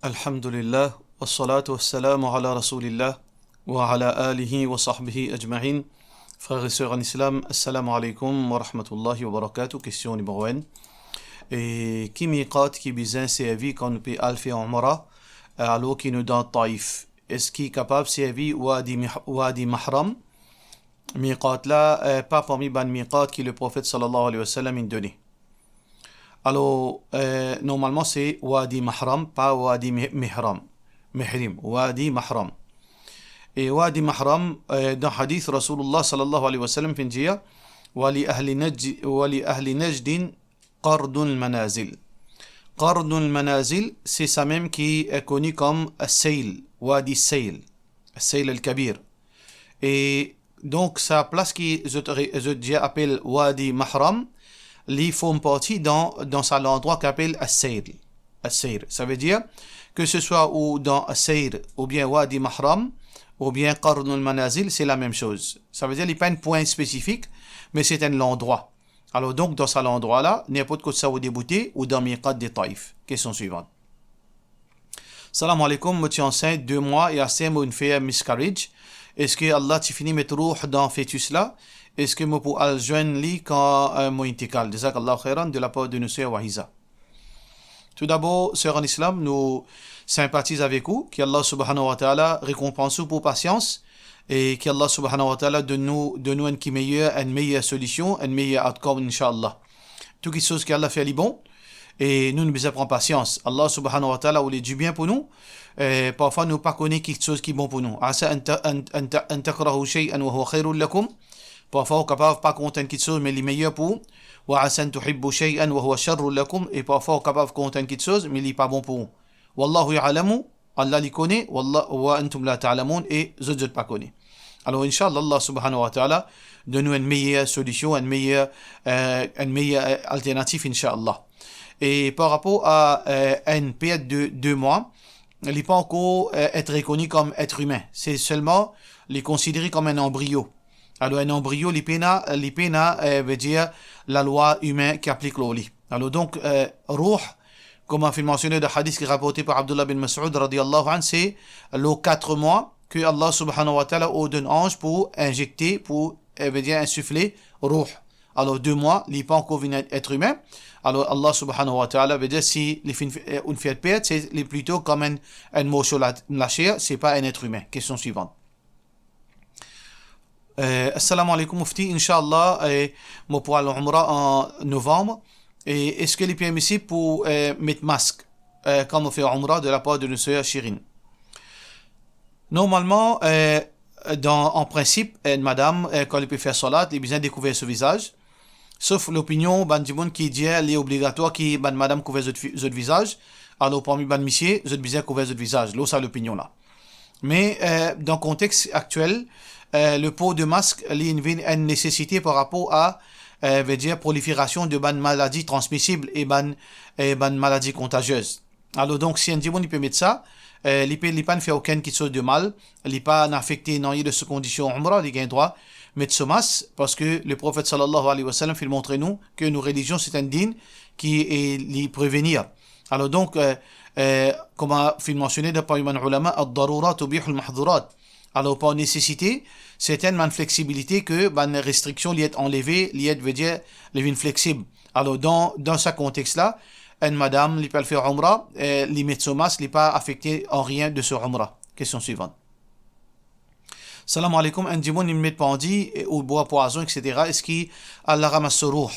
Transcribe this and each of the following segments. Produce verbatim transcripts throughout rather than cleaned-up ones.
Alhamdulillah, wassalatu wassalamu ala rasoulillah, wa ala alihi wa sahbihi ajmain. Frer e ser an Islam, assalamu alaikum wa rahmatullahi wa barakatuh. Kestion nimero enn. E ki miqat ki bizin servi kan nou pe al fer Umra, alor ki nou dan Taif? Eski kapav servi Wadi Mih-, Wadi Mahram? Miqat la, eh, pa parmi bann miqat ki Leprofet sallallahu alayhi wa sallam inn done. Alor, eh, normalman se Wadi Mahram, pa Wadi Mi-, Mihram, Mihrim, Wadi Mahram. E Wadi Mahram, eh, dan hadith Rasoulullah sallallahu alayhi wa sallam finn dir, "Wa li ahli Najd, wa li ahli Najdin Qarnul Manazil." Qarnul Manazil, se samem ki, eh, koni kom As-Sayl, Wadi Sayl, As-Sayl al-Kabir. E donk, sa plas ki zot re-, zot dir apel Wadi Mahram, li form parti dan, dan sa landrwa ki apel As-Sayl. As-Sayl. Savedir, ke se swa ou dan As-Sayl, oubien Wadi Mahram, oubien Qarnul Manazil, se lamem soz. Savedir, li pa enn pwin spesifik, me se enn landrwa. Alor donk, dan sa landrwa la, ninport kot sa ou deboute, ou dan miqat de Taif. Kestion swivan. Salam alaikum, mo ti ansint de mwa e aster mo inn fer miscarriage. Eski Allah ti fini met rouh dan fetis la? Eski mo pou al zwenn li kan, eh, mo intikal? Jazakallahu khairan, de la part de nou ser Wahiza. Toudabor, ser an Islam, nou sinpatiz avek ou, ki Allah subhanahu wa ta'ala rekonpans ou pou pasians, e ki Allah subhanahu wa ta'ala donn nou, donn nou enn ki meyer, enn meyer solision, enn meyer outcome, inshallah. Tou kiksoz ki Allah fer li bon, e nou, nou bizin pran pasians. Allah subhanahu wa ta'ala oule dibien pou nou, e parfwa nou pa kone kiksoz ki bon pou nou. Asa an ta-, an, an ta-, an takrahu shay'an wa huwa khairul lakum. Parfwa ou kapav pa kontan kiksoz, me li meyer pou ou. Wa asa an tuhibbu shay'an wa huwa sharrul lakum. E parfwa ou kapav kontan kiksoz, me li pa bon pou ou. Wallahu ya'lamu, Allah li kone, wallah-, wa antum la ta'lamun, e zot, zot pa kone. Alor, inshallah, Allah subhanahu wa ta'ala donn nou enn meyer solision, enn meyer, eh, enn meyer, eh, alternatif, inshallah. E par rapor a, eh, enn pert de de mwa, li pa ankor, eh, et rekoni kom et imin. Se selman, li konsidere kom enn anbriyo. Alor, enn anbriyo, li pena, li pena, eh, vedir, lalwa imin ki aplik lor li. Alor, donk, eh, rouh, kouma finn mansione dan hadis ki raporte par Abdullah bin Mas'ud, radiyallahu anhu, se lor kat mwa ke Allah subhanahu wa ta'ala ordonn anz pou inzekte, pou, eh, vedir, insifle rouh. Alor, de mwa, li pa ankor vinn et imin. Alor, Allah subhanahu wa ta'ala, vedir, si li finn, eh, inn fer pert, se li plito kom enn, enn morso la, laser, se pa enn et imin. Kestion swivan. Eh, assalamu alaikum, Mufti. Inshallah, eh, mo pou al Umra an novanm. E eski li permisib pou, eh, met mask, eh, kan mo fer Umra de la par de nou ser Shirin? Normalman, eh, dan, an prinsip, enn madam, eh, kan li pe fer salat, li bizin dekouver so vizaz. Sof lopinion bann dimoun ki dir li obligatwar ki bann madam kouver zot fi-, zot vizaz, alor parmi bann misie, zot bizin kouver zot vizaz, lor sa lopinion la. Me, eh, dan kontex aktiel, eh, le port de mask, li inn vinn enn nesesite par rapor a, eh, vedir proliferasion de bann maladi transmisib e bann, e bann maladi kontaziez. Alor donk, si enn dimoun li pe met sa, eh, li pe, li pa'nn fer okenn kiksoz de mal, li pa'nn afekte nanye de so kondision Umra, li gagn drwa met so mask, parski Leprofet sallallahu alayhi wa sallam finn montre nou ke nou relizion se enn din ki, eh, li prevenir. Alor donk, eh, eh, kouma finn mansione dan parmi bann ulama, ad-darurat tubihul mahdhurat. Alor, par nesesite, sertenn bann fleksibilite ke bann restriksion li et anleve, li et, vedir, li vinn fleksib. Alor, dan, dan sa kontex la, enn madam, li pe al fer Umra, eh, li met so mask, li pa afekte an rien de so Umra. Kestion swivan. Salam alaikum, enn dimoun li met pandi, eh, ou bwar pwazon, et cetera. Eski Allah ramas so rouh?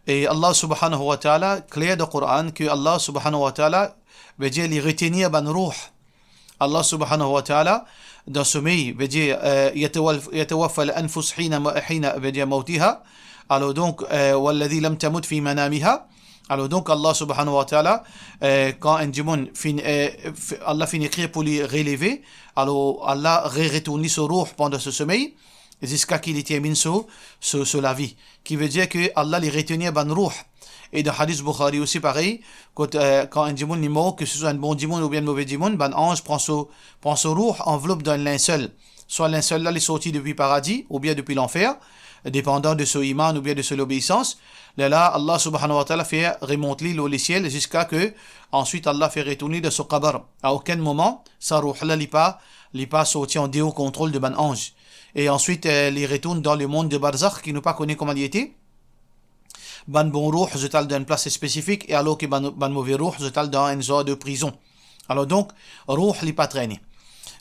E Allah subhanahu wa ta'ala, kler dan Koran ke Allah subhanahu wa ta'ala, vedir li retenir bann rouh. Allah subhanahu wa ta'ala, dan somey, vedir, eh, yatawal-, yatawaffa al-anfus hina ma-, hina, vedir mawtiha. Alor donk, eh, walladhi lam tamut fi manamiha. Alor donk, Allah subhanahu wa ta'ala, eh, kan enn dimoun finn, eh, f-, Allah finn ekrir pou li releve, alor Allah re-, retourn li so rouh pandan so somey, ziska ki li terminn so, so, so lavi. Ki vedir ke Allah li retenir bann rouh. E dan hadis Bukhari osi parey, kot, eh, kan enn dimoun li mor, ke se swa enn bon dimoun oubien enn move dimoun, bann anz pran so, pran so rouh, anvlop dan enn linsel. Swa linsel la li sorti depi paradi oubien depi lanfer, depandan de so iman oubien de so lobeisans, lerla Allah subhanahu wa ta'ala fer remont li lor lesiel ziska ke answit Allah fer retourn li dan so kabar. A okenn moman, sa roh la, li pa, li pa sorti andeor kontrol de bann anz. E answit, eh, li retourn dan lemond de barzakh ki nou pa kone kouma li ete. Bann bon roh, zot al dan enn plas spesifik, e alor ki bann, bann move roh, zot al dan enn zar de prizon. Alor donk, roh li pa trene.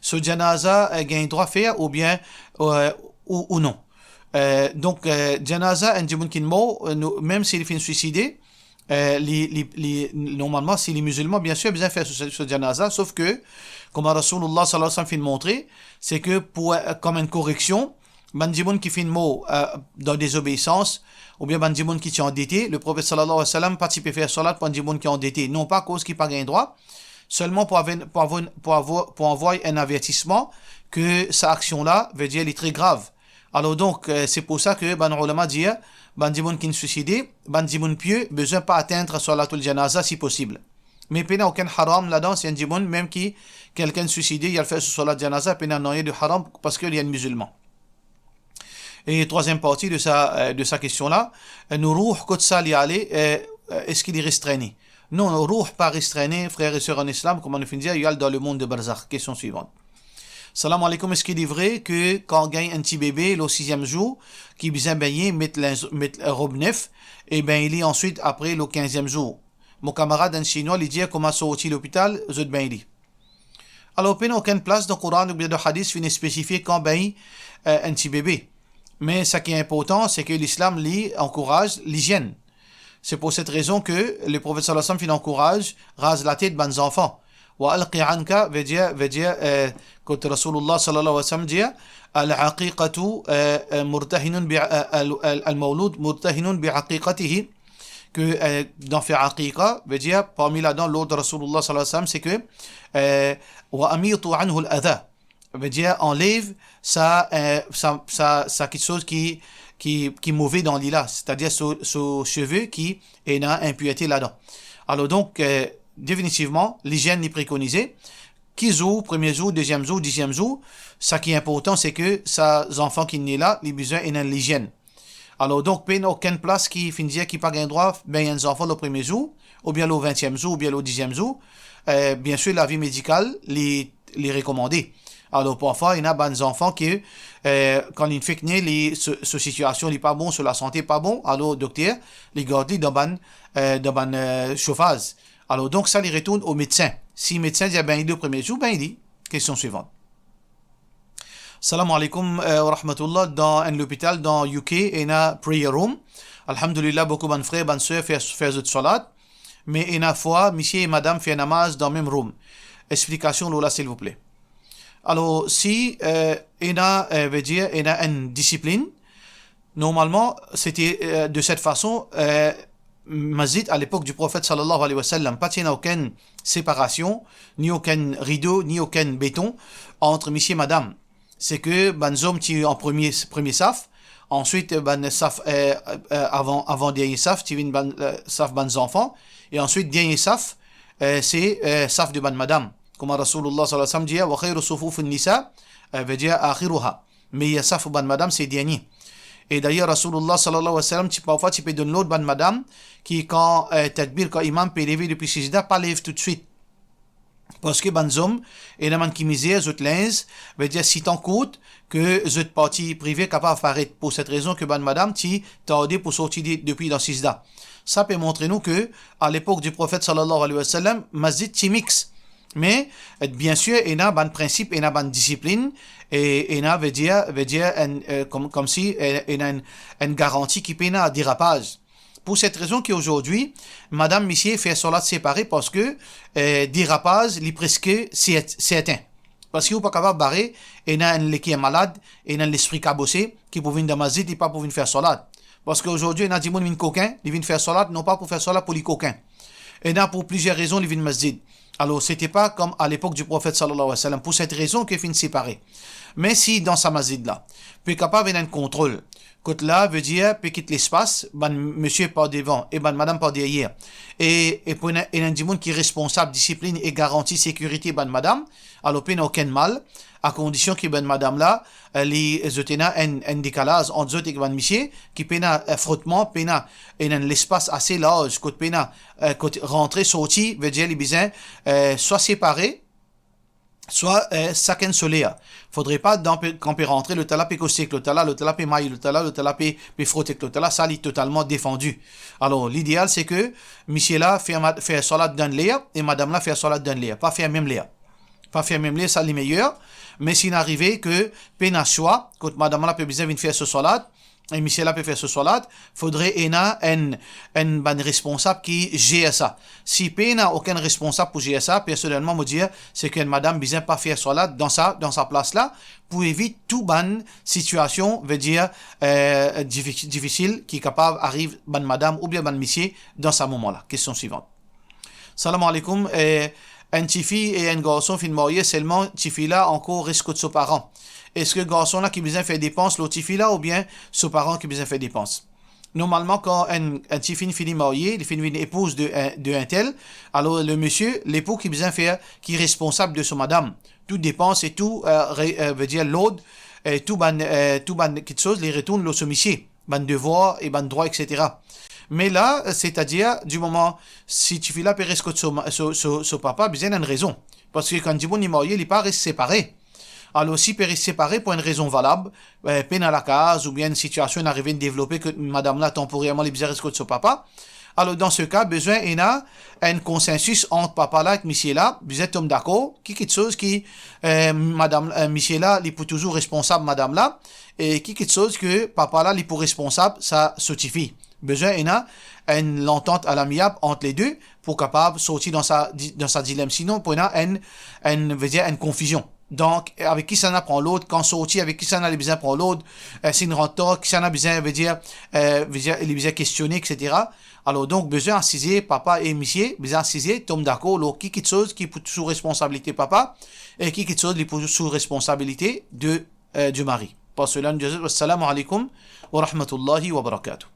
So janaza, eh, gagn drwa fer oubien, eh, ou, ou non. Eh, donk, eh, janaza enn dimoun ki mor, eh, nou, mem si li finn swiside, eh, li, li, li, normalman, si li mizilman, biensir, bizin fer so, so janaza, sof ke, kouma Rasoulillah sallallahu alayhi wa sallam finn montre, se ke pou, eh, kom enn koreksion, bann dimoun ki finn mor, eh, dan dezobeisans, oubien bann dimoun ki ti andete, le Profet sallallahu alayhi wa sallam pa ti pe fer salat pou enn dimoun ki andete, non pa akoz ki pa gagn drwa, selman pou ave-, pou avo-, pou avo-, pou anvoy enn avertisman ke sa aksion la, vedir li tre grav. Alor donk, eh, se pou sa ke bann oulama dir, bann dimoun ki swiside, bann dimoun pie, bizin pa atenn salatul janaza si posib. Me pena okenn haram ladan, si enn dimoun, mem ki kelkenn swiside, li al fer so salat janaza, pena nanye de haram, parski li enn mizilman. E trwaziem parti de sa, eh, de sa kestion la, eh, nou roh kot sa li ale, eh, eh, eski li res trene? Non, roh pa res trene, frer e ser an Islam, kouma nou finn dir, li al dan lemond de barzakh. Kestion swivant. Salam aleykoum, eski li vre ke kan gagn enn ti bebe lor siziem zour, ki bizin bengne, met linz, met rob nef, e bengn li answit apre lor kinziem zour? Mo kamarad enn Sinwa, li dir kouma sorti lopital, zot bengn li. Alor, pena okenn plas dan Koran oubien dan hadis finn spesifie kan bengn, eh, enn ti bebe. Me seki inportan, se ke Lislam, li, ankouraz lizienn. Se pou set rezon ke le Profet sallallahu alayhi wa sallam finn ankouraz raz latet bann zanfan. Wa alqi anka, vedir, vedir, eh, kot Rasoulillah sallallahu alayhi wa sallam dir, al-aqiqatu, eh, eh, murtahinun bi, eh, al, al, al-mawlud murtahinun bi aqiqatihi, ke, eh, dan fer aqiqa, vedir, parmi ladan lord Rasoulillah sallallahu alayhi wa sallam, se ke, eh, wa amitu anhu al-adha. Vedir, anlev sa, eh, sa, sa, sa kiksoz ki, ki, ki move dan li la, setadir so, so seve ki ena inpirte ladan. Alor donk, eh, definitivman, lizienn li prekonize. Ki zour, premie zour, deziem zour, diziem zour, seki inportan, se ke sa zanfan ki ne la, li bizin ena lizienn. Alor donk, pena okenn plas ki finn dir ki pa gagn drwa bengn enn zanfan lor premie zour, oubien lor vintiem zour, oubien lor diziem zour. Eh, biensir, lavi medikal, li, li rekomande. Alor, parfwa, ena bann zanfan ki, eh, kan li fek ne, li, so, so sitiasion li pa bon, so lasante pa bon, alor dokter, li gard li dan bann, eh, dan bann, eh, sofaz. Alor donk, sa li retourn o medsin. Si medsin dir bengn li lor premie zour, bengn li. Kestion swivant. Salam aleykoum, eh, wa rahmatullah. Dan enn lopital dan U K, ena prayer room. Alhamdulillah, boukou bann frer, bann ser fer, fer zot salat. Me ena fwa, misie e madam fer namaz dan mem room. Explikasion lor la, silvouple. Alor, si, eh, ena, eh, vedir, ena enn disiplin, normalman, sete, eh, de set fason, eh, masjid a lepok di Profet sallallahu alayhi wa sallam, pa ti ena okenn separasion, ni okenn rido, ni okenn beton ant misie e madam. Se ke bann zom ti an premie, premie saf, answit bann saf, eh, eh, avan, avan dernie saf, ti vinn bann, eh, saf bann zanfan, e answit dernie saf, eh, se, eh, saf de bann madam. Kouma Rasoulillah sallallahu alayhi wa sallam dir, wa khayru sufufin nisa, eh, vedir akhiruha. Meyer saf bann madam se dernie. E dayer Rasoulillah sallallahu alayhi wa sallam ti parfwa ti pe donn lord bann madam ki kan, eh, takbir, kan imam pe leve depi sizda, pa lev toutswit. Parski bann zom, ena bann ki mizer zot linz, vedir sitan kourt ke zot parti prive kapav paret. Pou set rezon ke bann madam ti tarde pou sorti de, depi dan sizda. Sa pe montre nou ke, a lepok di Profet sallallahu alayhi wa sallam, masjid ti mix. Me, eh, biensir, ena bann prinsip, ena bann disiplin, e ena, vedir, vedir enn, eh, kom, komsi, eh, ena enn, enn garanti ki pena derapaz. Pou set rezon ki azordi, madam, misie fer salat separe parski, eh, derapaz, li preske ser-, sertin. Parski ou pa kapav bare ena enn leker malad, ena enn lespri kabose ki pou vinn dan masjid, li pa pou vinn fer salat. Parski azordi, ena dimoun vinn kokin, li vinn fer salat, non pa pou fer salat, pou li kokin. Ena pou plizier rezon, li vinn masjid. Alor, sete pa kom a lepok di Profet sallallahu alayhi wa sallam. Pou set rezon ki finn separe. Me si dan sa masjid la, pe kapav ena enn kontrol, Kot la, vedir pe kit lespas, bann misie par devan e bann madam par deryer. E, e pou ena, ena dimoun ki responsab disiplinn e garanti sekirite bann madam, alor pena okenn mal, a kondision ki bann madam la, eh, li, zot ena enn, enn dekalaz ant zot ek bann misie, ki pena, eh, frotman, pena, ena enn lespas ase larz, kot pena, eh, kot rantre, sorti, vedir li bizin, eh, swa separe, swa, eh, sakenn so ler. Fodre pa dan pe, kan pe rantre, lotala pe koste ek lotala, lotala pe may lotala, lotala pe, pe frot ek lotala, sa li totalman defandi. Alor, lideal se ke misie la fer ma-, fer swalat dan ler e madam la fer swalat dan ler, pa fer mem ler. Pa fer mem ler, sa li meyer. Me si inn arive ke pena swa, kot madam la pe bizin vinn fer so swalat, e misie la pe fer so swalat, fodre ena enn, enn bann responsab ki zer sa. Si pena okenn responsab pou zer sa, personelman, mo dir, se ki enn madam bizin pa fer swalat dan sa, dan sa plas la, pou evit tou bann sitiasion, vedir, eh, difi-, difisil ki kapav ariv bann madam oubien bann misie dan sa moman la. Kestion swivan. Salam aleykoum. Eh, enn tifi e enn garson finn marye, selman tifi la ankor res kot so paran. Eski garson la ki bizin fer depans lor tifi la oubien so paran ki bizin fer depans? Normalman, kan enn, enn tifi finn fini marye, li finn vinn epouz de, eh, de entel, alor le misie, lepou ki bizin fer, ki responsab de so madam. Tou depans e tou, eh, re-, eh, vedir lord, eh, tou bann, eh, tou bann kiksoz, li retourn lor so misie, bann devwar e bann drwa, et cetera. Me la, setadir, di moman, si tifi la pe res kot so ma-, so, so, so papa, bizin ena enn rezon. Parski kan dimoun li marye, li pa res separe. Alor, si pe res separe pou enn rezon valab, eh, pena lakaz oubien enn sitiasion inn arive, inn devlope kot madam la tanporerman li bizin res kot so papa, alor, dan se ka, bizin ena enn konsensis ant papa la ek misie la, bizin tom dakor, ki kiksoz ki, eh, madam, eh, misie la, li pou touzour responsab madam la, e ki kiksoz ki papa la, li pou responsab sa so tifi. Bizin ena enn lantant alamiab ant le de pou kapav sorti dan sa di-, dan sa dilem. Sinon, pou ena enn, enn, vedir enn konfizion. Donk, avek kisannla pran lord, kan sorti, avek kisannla li bizin pran lord, eh, si inn rant tar, kisannla bizin, vedir, eh, vedir, li bizin kestione, et cetera. Alor, donk, bizin asize, papa e misie, bizin asize, tom dakor lor ki kiksoz ki pou sou responsabilite papa e ki kiksoz li pou sou responsabilite de, eh, du mari. Par sela, nou dir zot, wassalamu aleykoum wa rahmatullahi wa barakatuh.